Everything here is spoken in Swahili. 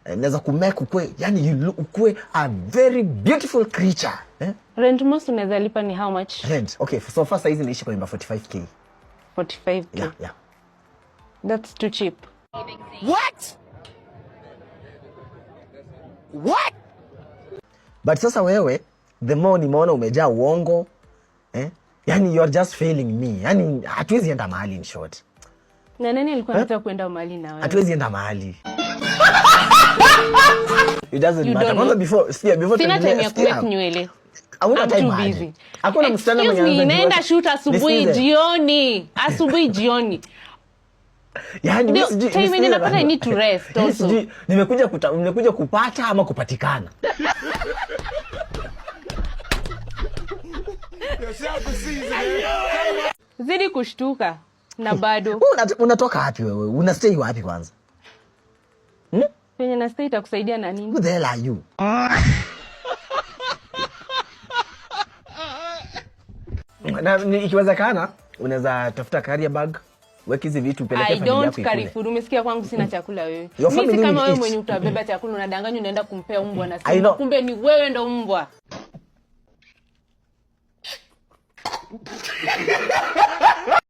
Naweza kumake ukue, yani you look, ukue a very beautiful creature. Eh? Rent most unaweza lipa ni how much? Rent. Okay, so far saizi naishi kwa nyumba 45K. 45K. Yeah. That's too cheap. What? What? But sasa wewe, the more nimeona umejaa uongo, eh? Yani you are just failing me. Yani hatuwezi enda mahali in short. Na nani alikuwa anataka kwenda mahali na wewe? Hatuwezi enda mahali. It doesn't You matter. don't Kwanza know. before, sikia, before Sina tuendelee, time ya sikia. kuwek nywele. Hakuna I'm time too aje. busy. Hakuna msichana mwenye Excuse me, anaweza naenda jiweka. shoot asubuhi Nisikize. Jioni. Asubuhi jioni. Yani Ndio, mimi sijui, time yenye nisikize napata, I bana. need to rest Yaani also. sijui nimekuja kupata ama kupatikana. Zidi kushtuka na bado. Wewe unatoka wapi wewe? Una stay wapi kwanza? Penye na stay itakusaidia na nini? Who the hell are you? Na ikiwezekana unaweza tafuta carrier bag, weka hizi vitu upeleke I familia don't yako carry ikule. food. Umesikia kwangu sina chakula wewe. Your Mimi si family kama will wewe eat. Mwenye utabeba chakula unadanganya unaenda kumpea umbwa na I simba. know. Kumbe ni wewe ndo umbwa.